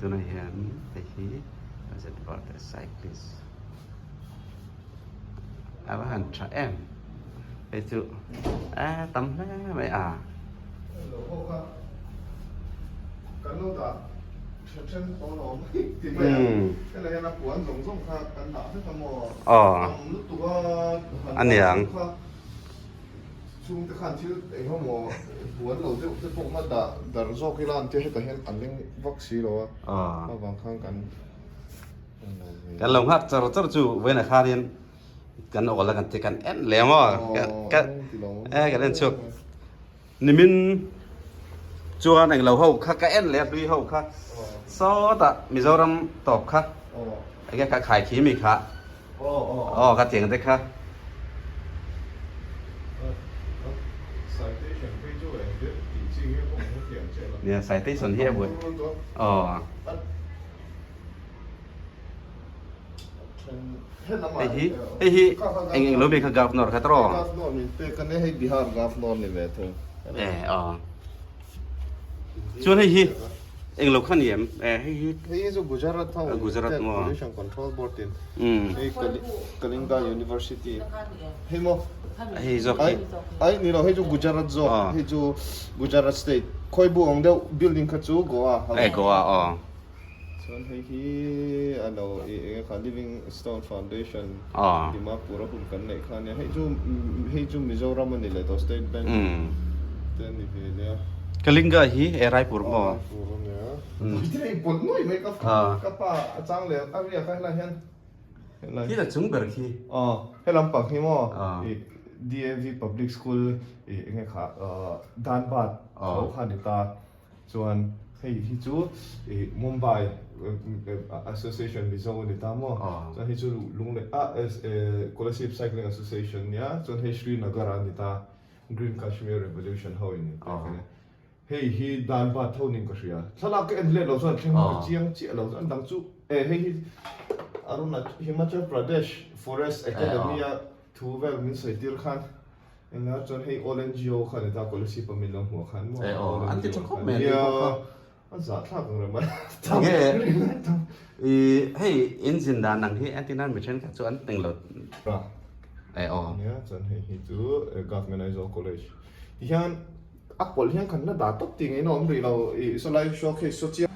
Tunah hian hei hi Zet Varte cyclist a va han tha em hei chu a tam hle mai a. Aw a niang. Chhungte khan thil engemaw buan lo deuh te pawh kha dah darh zawk ila an tia hetah hian an leng vak si lo a, avang khan kan Kan lo nghak char char chu vawiinah khanin kan awl a kan ti kan en leh maw kan kan en chhuak nimin chuan englo ho kha ka en leh a hlui ho kha sawtah Mizoram tawp kha enge kha khai khi mi kha. Aw ka tiang te kha. Nia citation hi a buai. Aw. Hei hi hei hi eng eng lo mi kha governor kha tawh. Governor min pek a nia hei Bihar governor ni ve thung. Eh aw. Chuan hei hi englo kha ni em? Eh hei hi Hei hi chu Gujarat ho Gujarat maw? Pollution Control Board in hei Kalinga University hei maw? Hei zawk hi Ai ni lo hei chu Gujarat zawk hei chu Gujarat state khawi bu ang deuh building kha chu Goa ho Eh Goa aw Chuan hei hi a lo i enge kha Living Stone Foundation Dimapur a hun kan neih kha ania hei chu hei chu Mizoram a ni leh tawh State Bank te a ni ve leh a. Kalinga hi e Raipur maw? Raipur a nia. Hei pawlh nuai mai ka ka pa a chang leh a riak a helai hian helai Khi la chung ber khi. Aw helam pang hi maw i DAV Public School i enge kha Dhanbad tho kha a ni ta. Chuan hei hi chu ih Mumbai Association Mizo a ni ta maw? Chuan hei chu Lunglei ah Kolasib Cycling Association nia chuan hei Srinagar a ni ta Green Kashmir Revolution ho in pek a nia. Hei hi Dhanbad tho ning ka hria. Thlalak ka en hlet lo chuan thleng ka chiang chiah lo chuan dang chu eh hei hi Arunachal Himachal Pradesh Forest Academy a thu vel min sawi tir khan Engah chuan hei All NGO kha ni ta Kolasib a min lo hmuh khan maw Eh aw an ti tha khawp mai an ti bawk kha. A zahthlak ang reng mai. Enge i hei engine dan ang hi entirnan mi thenkhat chu an teng lo eh aw. Nia chuan hei hi chu Government Aizawl College ti hian a pawlh hian kan la dah tawp tih ngei na awm rih lo i sawlai showcase saw chiang.